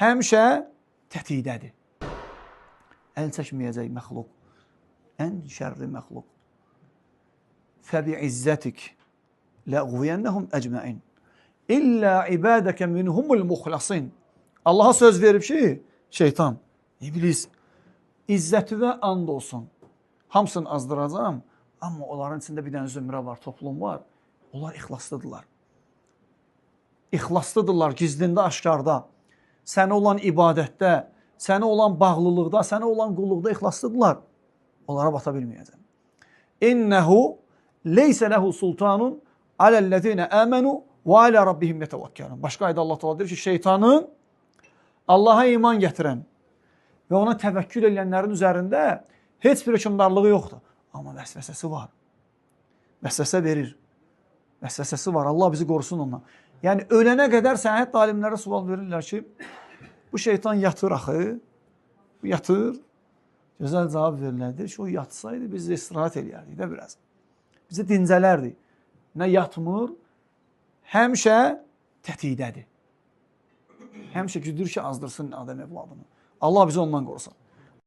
Həmişə tətikdədir. Əl çəkməyəcək məxluq. Ən şərli məxluq. Fəbi'izzətik ləğviyənnəhum əcməin. İllə ibadəkə minhumul muxlasin. Allaha söz verib ki, şeytan, iblis, izzətivə and olsun. Hamısını azdıracağam, amma onların içində bir dənə zümrə var, toplum var. Onlar ixlaslıdırlar. İxlaslıdırlar gizlində, aşkarda. Sənə olan ibadətdə, sənə olan bağlılıqda, sənə olan qulluqda ixlaslıdırlar. Onlara bata bilməyəcəm. İnnehu leysə lehu sultanun aləl-ləzinə əmənu və alə rabbihim yetəvəkkəlun. Başqa ayda Allah Teala deyir ki, şeytanın Allaha iman gətirən və ona təvəkkül edənlərin üzərində heç bir hökmdarlığı yoxdur. Amma vəsvəsəsi var. Vəsvəsə verir. Vəsvəsəsi var. Allah bizi qorusun ondan. Yəni ölənə qədər sənət alimlərə sual verirlər ki, bu şeytan yatır axı. Bu yatır. Gözəl cavab verirlər. Deyir ki, o yatsaydı biz də istirahət eləyərdik də biraz. Bizi dincələrdik. Nə yatmır, həmişə tətikdədir. Həmişə güdür ki, azdırsın Adəm evladını. Allah bizi ondan qorusun.